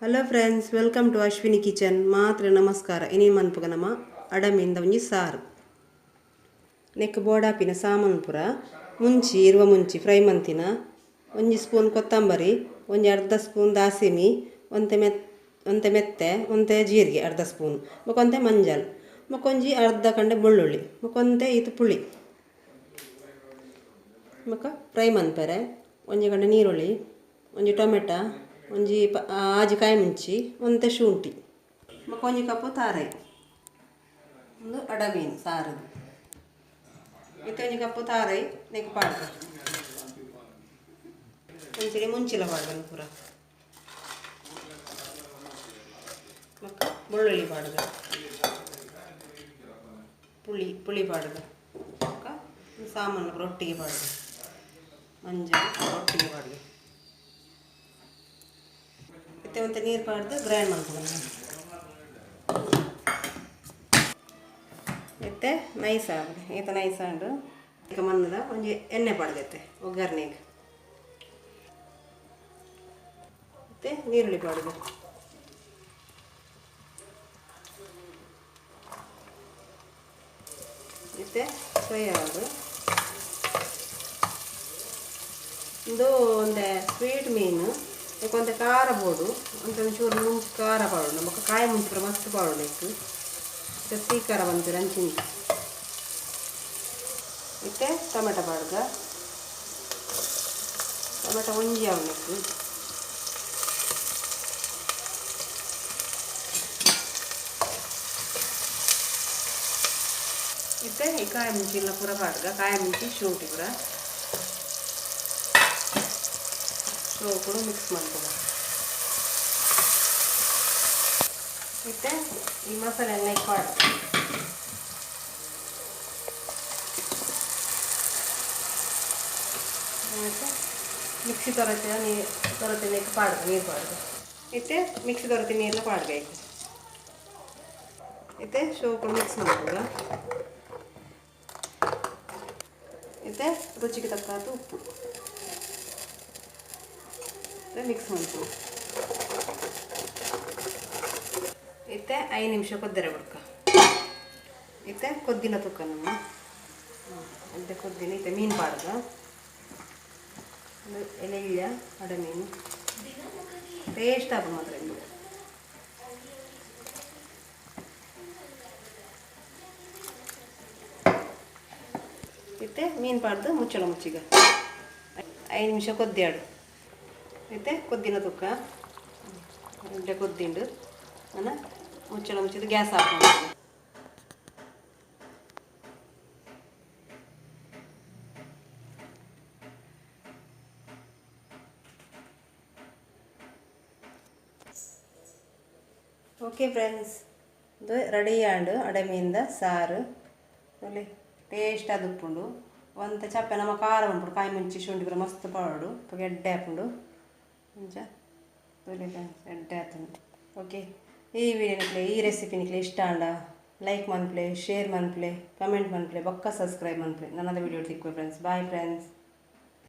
Hello friends, welcome to Ashwini kitchen. ಮಾತ್ರ ನಮಸ್ಕಾರ. ಇನಿ ಮನ್ಪುಗ ನಮ್ಮ ಅಡಮಿಂದ ಒಂಜಿ ಸಾರು. ನೆಕ್ ಬೋಡಾಪಿನ ಸಾಮಾನು ಪೂರ: ಮುಂಚಿ, 20 ಮುಂಚಿ ಫ್ರೈ ಮಂತಿನ, ಒಂಜಿ ಸ್ಪೂನ್ ಕೊತ್ತಂಬರಿ, ಒಂಜಿ ಅರ್ಧ ಸ್ಪೂನ್ ದಾಸಿಮಿ, ಒಂತೆ ಒಂತೆ ಮೆತ್ತೆ, ಒಂತೆ ಜೀರಿಗೆ ಅರ್ಧ ಸ್ಪೂನ್, ಬೊಕ ಮಂಜಲ್, ಬೊಕೊಂಜಿ ಅರ್ಧ ಕಂಡೆ ಬೆಳ್ಳುಳ್ಳಿ, ಬೊಕೊಂತೆ ಈತು ಪುಳಿ. ಬೊಕ ಫ್ರೈ ಮನ್ಪೆರೆ ಒಂಜಿ ಕಂಡೆ ನೀರುಳ್ಳಿ, ಒಂಜಿ ಟೊಮೆಟೊ, ಒಂಜಿ 6 ಕಾಯಿ ಮುಂಚಿ, ಒಂತೆ ಶುಂಠಿ, ಬೊಕ ಒಂಜಿ ಕಪ್ಪು ತಾರಾಯಿ. ಒಂದು ಅಡಮೀನು ಸಾರದು. ಇತ್ತೆ ಒಂಜಿ ಕಪ್ಪು ತಾರಾಯಿ ನೆಕ್ ಪಾಡ್ಕ. ಒಂಚೂರು ಮುಂಚಿಲ ಪಾಡ್ದನು ಪೂರ. ಬೊಕ ಬೆಳ್ಳುಳ್ಳಿ ಪಾಡ್ಗ, ಪುಳಿ ಪುಳಿ ಪಾಡ್ಗ. ಬೊಕ ಸಾಮಾನು ರೊಟ್ಟಿಗೆ ಪಾಡ್ಗ, ಮಂಜಲ್ ರೊಟ್ಟಿಗೆ ಪಾಡ್ಗ. ಇತ್ತೆ ಒಂತೆ ನೀರು ಪಾಡ್ದು ಗ್ರೈಂಡ್ ಮಾಡ್ಕೊಂಡು. ಇತ್ತೆ ನೈಸ್ ಆವಡ್, ಈತ ನೈಸ್ ಆಂಡು. ಈಗ ಮಣ್ಣದ ಒಂಜಿ ಎಣ್ಣೆ ಪಾಡ್ದೈತೆ ಒಗ್ಗರಣೆಗೆ. ಮತ್ತು ನೀರುಳ್ಳಿ ಪಾಡುದು. ಇತ್ತೆ ಫ್ರೈ ಆವಡು. ಇಂದು ಒಂದೆ ಸ್ವೀಟ್ ಮೀನು. ಒಂತೆ ಖಾರ ಬೋಡು, ಒಂತೆ ಒಂಚೂರು ಮುಂಚಿ ಖಾರ ಪಾಡೋಣ. ಬೊಕ್ಕ ಕಾಯಿ ಮುಂಚಿ ಪೂರ ಮಸ್ತ್ ಪಾಡೋಣ. ಇಕ್ ಇತ್ತೆ ಸೀಖಾರ ಬಂತು ಅಂಚಿಂಚಿ. ಇತ್ತೆ ಟೊಮೆಟೊ ಪಾಡ್ಗ. ಟೊಮೆಟೊ ಒಂಜಿ ಆವಣಕ್ಕೆ. ಇತ್ತೆ ಈ ಕಾಯಿ ಮುಂಚಿ ಎಲ್ಲ ಪೂರ ಪಾಡ್ಗ. ಕಾಯಿ ಮುಂಚಿ, ಶುಂಠಿ ಪೂರ ಕೂಡ ಮಿಕ್ಸ್ ಮಾಡ್ಕೊ. ಇತ್ತೆ ಈ ಮಸಾಲೆ ಎಲ್ಲ ಪಾಡ. ಮತ್ತು ಮಿಕ್ಸಿ ತೊರತಿನ ನೀರು, ತೊರತಿನ ಪಾಡ್ಗ, ನೀರು ಪಾಡ್ಗ. ಇತ್ತೆ ಮಿಕ್ಸಿ ತೊರತಿ ನೀರನ್ನ ಪಾಡಬೇಕು. ಇತ್ತೆ ಶೋಕು ಮಿಕ್ಸ್ ಮಾಡ್ಕೊ. ಇತ್ತೆ ರುಚಿಗೆ ತಕ್ಕಾದ ಉಪ್ಪು ಮಿಕ್ಸ್ ಮಾಡ್ಕೊ. ಇತ್ತೆ 5 ನಿಮಿಷ ಕೊದ್ದರೆ ಬುಡ್ಕ. ಇತ್ತೆ ಕೊದ್ದಿನ ತುಕ್ಕ ನಮ್ಮ ಇತ್ತೆ ಕೊದ್ದಿನ. ಇತ್ತೆ ಮೀನು ಪಾಡ್ಗ. ಎಲೆ ಇಲ್ಲ ಅಡ ಮೀನು ಟೇಸ್ಟ್ ಆಗ ಮಾತ್ರ ಇದು. ಇತ್ತೆ ಮೀನು ಪಾಡ್ದು ಮುಚ್ಚಳ ಮುಚ್ಚಿಗ 5 ನಿಮಿಷ ಕೊದ್ದಿಯಾಡು. ಇತ್ತೆ ಕೊದ್ದಿನ ತುಕ್ಕ ಎಡ್ಡೆ ಕೊದ್ದಿಂಡು. ನಾನು ಮುಚ್ಚಳ ಮುಚ್ಚಿದ್ದು ಗ್ಯಾಸ್ ಆಫ್ ಮಾಡ್ತೀನಿ. ಓಕೆ ಫ್ರೆಂಡ್ಸ್, ಇದು ರೆಡಿ ಆಂಡು ಅಡಮೀನ್ದ ಸಾರು. ಒಳ್ಳೆ ಟೇಸ್ಟ್ ಅದು ಉಪ್ಪುಂಡು. ಒಂತೆ ಚಪ್ಪೆ ನಮ್ಮ ಖಾರ ಉಂಟು. ಕಾಯಿ ಮುಂಚಿ, ಶುಂಠಿ ಪೂರ ಮಸ್ತ್ ಪಾಡೋಡು. ಎಡ್ಡೆ ಆಪುಂಡು ಅಂಚ. ತೂಲೆ ಫ್ರೆಂಡ್ಸ್, ಎಡ್ಡೆ ಆತುಂಡು. ಓಕೆ, ಈ ವಿಡಿಯೋ ನಿಕ್ಲೆ, ಈ ರೆಸಿಪಿ ನಿಕ್ಲೆ ಇಷ್ಟ ಆಂಡ ಲೈಕ್ ಮನ್ಪ್ಲೆ, ಶೇರ್ ಮನ್ಪ್ಲೆ, ಕಮೆಂಟ್ ಮನ್ಪ್ಲೆ, ಬೊಕ್ಕ ಸಬ್ಸ್ಕ್ರೈಬ್ ಮನ್ಪ್ಲೆ. ನನ್ನದ ವಿಡಿಯೋ ತಿಕ್ಕು ಫ್ರೆಂಡ್ಸ್. Bye friends.